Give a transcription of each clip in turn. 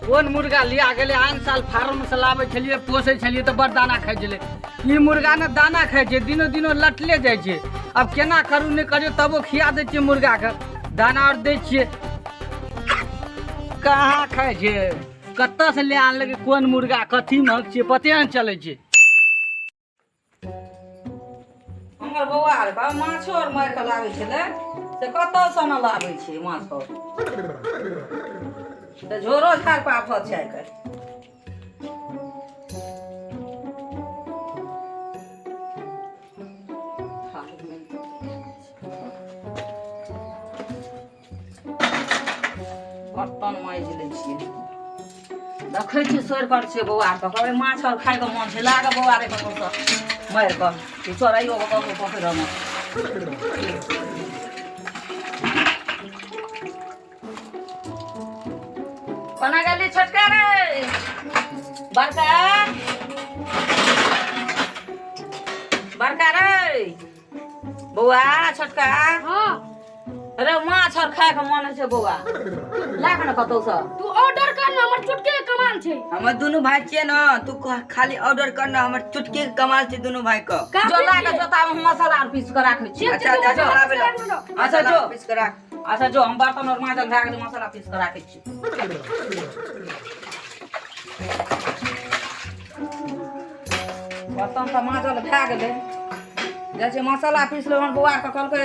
कोन मुर्गा लिया गेलै? आन साल फार्म से लाबै छलियै, पोसै छलियै तऽ बड़ दाना खाइ छलै। ई मुर्गा ने दाना खाइ छै, दिनो दिनो लटले जाइ छै। आब केना करू नहि करियौ, तबो खिया दै छियै मुर्गाके, दाना आर दै छियै, कहाँ खाइ छै? कतऽ से ले आनलकै? कोन मुर्गा कथी महक छियै, पते नहि चलै छै। हमर बौआ आर बा माछो आर मारि कऽ लाबै छलै, से कतऽसँ ने लाबै छै माछ आर, तऽ झोरो झाड़ पर आफत छै आइ काल्हि। बर्तन माजि लै छियै। देखै छियै सोरि कर छियै। बौआ के कहबै माछ आर खाइके मोन छै, लागे बौआ रे कतौसँ मारि कऽ कि चोराइयो कऽ कतौ पकड़ि आनत। कोना गेली छोटका रे? बड़का बड़का रे, बौआ छोटका। हाँ। अरे माछ आर खाय के मन होइ छै बौआ, ला के ने कतौ से। तू ऑर्डर कर ना, हमर चुटके के कमाल छै। हमर दुनू भाई छियै ने, तू खाली ऑर्डर कर ना, हमर चुटकी के कमाल छै दुनू भाई के। का जो ला के पीस जोता में मसाला आर पीस के राखै छी। ठीक। अच्छा, अच्छा, तू लाबे ला। मसाला बनाओ। अच्छा, जो। पीस के राख। अच्छा जो, हम बर्तन और माजल भए गेलै, मसाला पीस के राखै छी। बर्तन तऽ माजल भए गेलै, जाइ छै मसाला पीस लेबै। हमर बौआ के कहलकै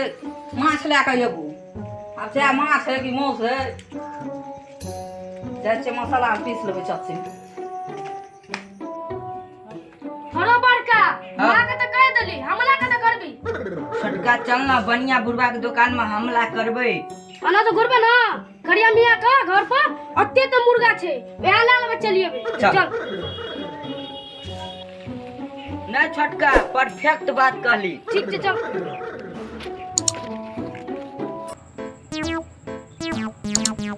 माछ लए कऽ अयबू, आब चाहे माछ है कि माउस है। जाइ छियै मसाला पीस लेबै चच्ची। हरो बड़का। हाँ। माँ के तऽ कहि देली, हमला के तऽ करबी। छोटका, चल ना बनिया बुढ़वा के दुकान में हमला करबै। ओना तो घुरबे ना करिया मियाँ का घर पर अते तो मुर्गा छै, वएह ला लेबै, चलिएबे। चल। चल। नहीं छोटका, परफेक्ट बात कहली। ठीक छै, चल।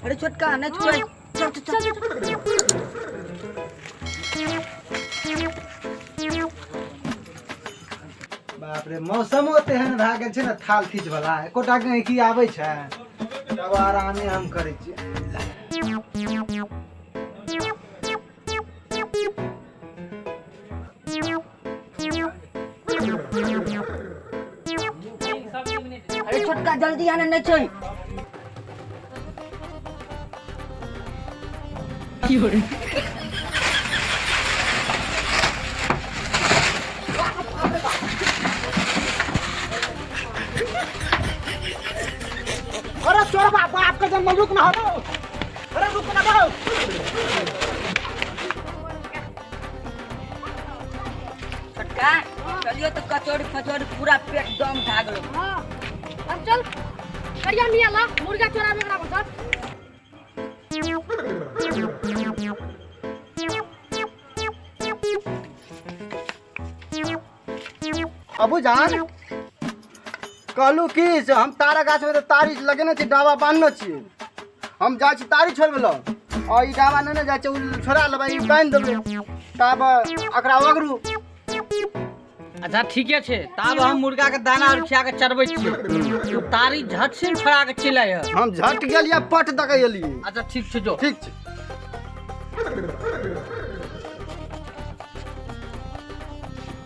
अरे छोटका, नहीं छोड़, चल चल चल। चल चल। बाप रे, मौसमो तेहन भए गेल छै ने, थाल खींच वाला, एकोटा गैंकी आबै छै तब आरामे हम करै छियै। अरे छोटका, जल्दी आने नहीं छै। अरे चोरबा, बाप के जन्म, रुक ना हो, अरे रुक ना हो। छोटका, चलियो तो कचौड़ी फचौड़ी पूरा पेट दम भए गेलो। हाँ, अब चल करिया मियाँ ला मुर्गा चोराबे एकरा पर। चल। अबू जान, कहलू की से हम तारा गाछ में तऽ तारी लगेने छी, डाबा बान्हने छी। हम जाइ छी तारी छोड़बै लए, आ ई डाबा नेने जाइ छी, ओ छोड़ा लेबै, ई बान्हि देबै, तब एकरा ओगरू। अच्छा, ठीके छै, तब हम मुर्गा के दाना आर खिया के चरबै छियै, तू तारी झट से छोड़ा के चलि आइह। हम झट गेलियै, पट दऽ के एलियै। अच्छा, ठीक छै, जो। ठीक छै।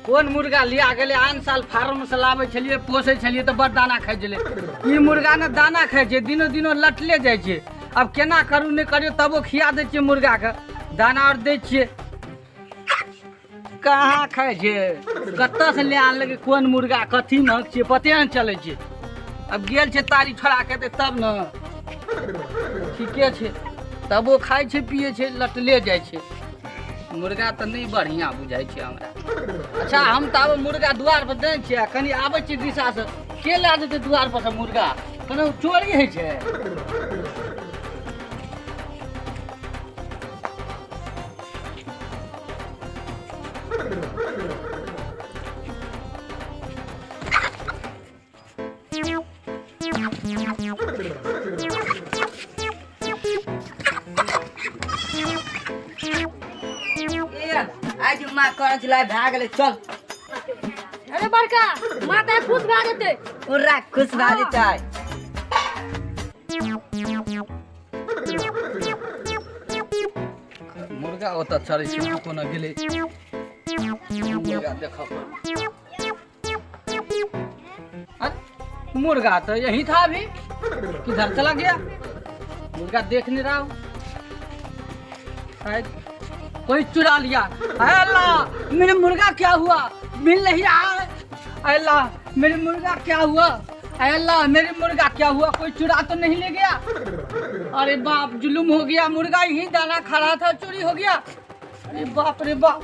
कोन मुर्गा लिया गेलै? आन साल फार्म से लाबै छलियै, पोसै छलियै तऽ बड़ दाना खाइ छलै। ई मुर्गा ने दाना खाइ छै, दिनो दिनो लटले जाइ छै। आब केना करू नहि करियौ, तबो खिया दै छियै मुर्गाके, दाना आर दै छियै, कहाँ खाइ छै? कतऽ से ले आनलकै? कोन मुर्गा कथी महक छियै, पते नहि चलै छै। आब गेल छै तारी छोड़ा के एतै तब ने। ठीके छै, तबो खाइ छै, पियै छै, लटले जाइ छै। मुर्गा तऽ नहि बढ़िआँ बुझाइ छै हमरा। अच्छा, हम तऽ आब मुर्गा दुआर पर देने छियै, कनि आबै छियै दिशासँ, के लए जेतै दुआर पर से मुर्गा? कोनो चोरी होइ छै? ए, आज माँ करै छलै, भए गेलै, चल। अरे बड़का, माँ तऽ खुश भए जेतै। पूरा खुश भए जेतै। मुर्गा ओतऽ चरै छै, कोना गेलै मुर्गा देखऽ पड़त। अरे, मुर्गा तो यही था, अभी किधर चला गया? मुर्गा देख नहीं रहा हूँ, शायद कोई चुरा लिया। अरे अल्लाह, मेरे मुर्गा क्या हुआ? मिल नहीं रहा है। अरे अल्लाह, मेरे मुर्गा क्या हुआ? अरे अल्लाह, मेरे मुर्गा क्या हुआ? कोई चुरा तो नहीं ले गया? अरे बाप, जुलुम हो गया। मुर्गा यही दाना खा रहा था, चोरी हो गया। अरे बाप रे बाप।